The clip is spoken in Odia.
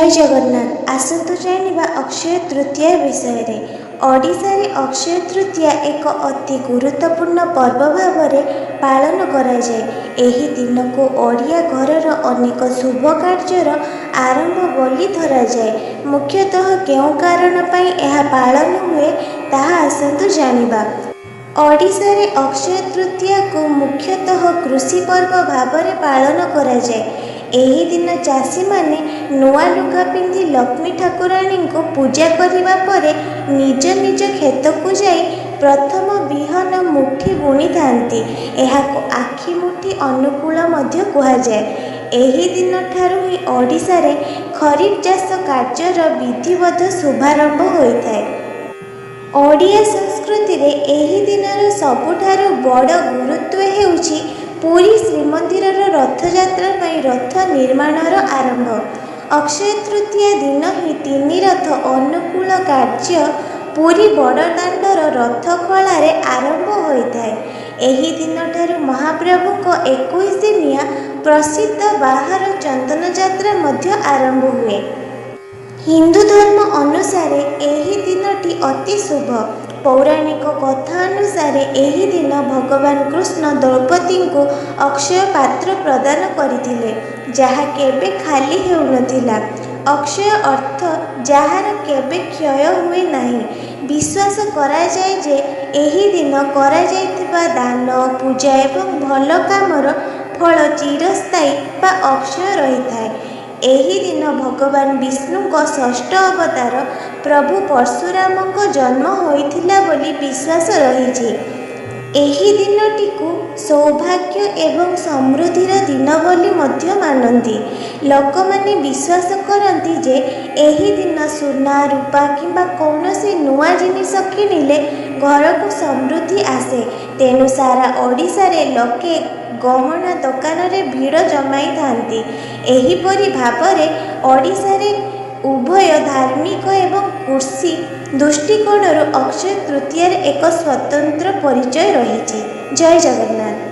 ଜୟ ଜଗନ୍ନାଥ। ଆସନ୍ତୁ ଜାଣିବା ଅକ୍ଷୟ ତୃତୀୟା ବିଷୟରେ। ଓଡ଼ିଶାରେ ଅକ୍ଷୟ ତୃତୀୟା ଏକ ଅତି ଗୁରୁତ୍ୱପୂର୍ଣ୍ଣ ପର୍ବ ଭାବରେ ପାଳନ କରାଯାଏ। ଏହି ଦିନକୁ ଓଡ଼ିଆ ଘରର ଅନେକ ଶୁଭ କାର୍ଯ୍ୟର ଆରମ୍ଭ ବୋଲି ଧରାଯାଏ। ମୁଖ୍ୟତଃ କେଉଁ କାରଣ ପାଇଁ ଏହା ପାଳନ ହୁଏ, ତାହା ଆସନ୍ତୁ ଜାଣିବା। ଓଡ଼ିଶାରେ ଅକ୍ଷୟ ତୃତୀୟାକୁ ମୁଖ୍ୟତଃ କୃଷି ପର୍ବ ଭାବରେ ପାଳନ କରାଯାଏ। ଏହି ଦିନ ଚାଷୀମାନେ ନୂଆ ଲୁଗା ପିନ୍ଧି ଲକ୍ଷ୍ମୀ ଠାକୁରାଣୀଙ୍କୁ ପୂଜା କରିବା ପରେ ନିଜ ନିଜ କ୍ଷେତକୁ ଯାଇ ପ୍ରଥମ ବିହନ ମୁଠି ବୁଣିଥାନ୍ତି। ଏହାକୁ ଆଖି ମୁଠି ଅନୁକୂଳ ମଧ୍ୟ କୁହାଯାଏ। ଏହି ଦିନଠାରୁ ହିଁ ଓଡ଼ିଶାରେ ଖରିଫ ଚାଷ କାର୍ଯ୍ୟର ବିଧିବଦ୍ଧ ଶୁଭାରମ୍ଭ ହୋଇଥାଏ। ଓଡ଼ିଆ ସଂସ୍କୃତିରେ ଏହି ଦିନର ସବୁଠାରୁ ବଡ଼ ଗୁରୁତ୍ୱ ହେଉଛି ପୁରୀ ଶ୍ରୀମନ୍ଦିରର ରଥଯାତ୍ରା ପାଇଁ ରଥ ନିର୍ମାଣର ଆରମ୍ଭ। ଅକ୍ଷୟ ତୃତୀୟା ଦିନ ହିଁ ତିନି ରଥ ଅନୁକୂଳ କାର୍ଯ୍ୟ ପୁରୀ ବଡ଼ଦାଣ୍ଡର ରଥଖଳାରେ ଆରମ୍ଭ ହୋଇଥାଏ। ଏହି ଦିନଠାରୁ ମହାପ୍ରଭୁଙ୍କ 21 ଦିନିଆ ପ୍ରସିଦ୍ଧ ବାହାର ଚନ୍ଦନ ଯାତ୍ରା ମଧ୍ୟ ଆରମ୍ଭ ହୁଏ। ହିନ୍ଦୁ ଧର୍ମ ଅନୁସାରେ ଏହି ଦିନଟି ଅତି ଶୁଭ। ପୌରାଣିକ କଥା ଅନୁସାରେ ଏହି ଦିନ ଭଗବାନ କୃଷ୍ଣ ଦ୍ରୌପଦୀଙ୍କୁ ଅକ୍ଷୟ ପାତ୍ର ପ୍ରଦାନ କରିଥିଲେ, ଯାହା କେବେ ଖାଲି ହେଉନଥିଲା। ଅକ୍ଷୟ ଅର୍ଥ ଯାହାର କେବେ କ୍ଷୟ ହୁଏ ନାହିଁ। ବିଶ୍ୱାସ କରାଯାଏ ଯେ ଏହି ଦିନ କରାଯାଇଥିବା ଦାନ, ପୂଜା ଏବଂ ଭଲ କାମର ଫଳ ଚିରସ୍ଥାୟୀ ବା ଅକ୍ଷୟ ରହିଥାଏ। ଏହି ଦିନ ଭଗବାନ ବିଷ୍ଣୁଙ୍କ ଷଷ୍ଠ ଅବତାର ପ୍ରଭୁ ପରଶୁରାମଙ୍କ ଜନ୍ମ ହୋଇଥିଲା ବୋଲି ବିଶ୍ୱାସ ରହିଛି। ଏହି ଦିନଟିକୁ ସୌଭାଗ୍ୟ ଏବଂ ସମୃଦ୍ଧିର ଦିନ ବୋଲି ମଧ୍ୟ ମାନନ୍ତି। ଲୋକମାନେ ବିଶ୍ୱାସ କରନ୍ତି ଯେ ଏହି ଦିନ ସୁନା, ରୂପା କିମ୍ବା କୌଣସି ନୂଆ ଜିନିଷ କିଣିଲେ ଘରକୁ ସମୃଦ୍ଧି ଆସେ। ତେଣୁ ସାରା ଓଡ଼ିଶାରେ ଲୋକେ ଗହଣା ଦୋକାନରେ ଭିଡ଼ ଜମାଇଥାନ୍ତି। ଏହିପରି ଭାବରେ ଓଡ଼ିଶାରେ ଉଭୟ ଧାର୍ମିକ ଏବଂ କୃଷି ଦୃଷ୍ଟିକୋଣରୁ ଅକ୍ଷୟ ତୃତୀୟାର ଏକ ସ୍ୱତନ୍ତ୍ର ପରିଚୟ ରହିଛି। ଜୟ ଜଗନ୍ନାଥ।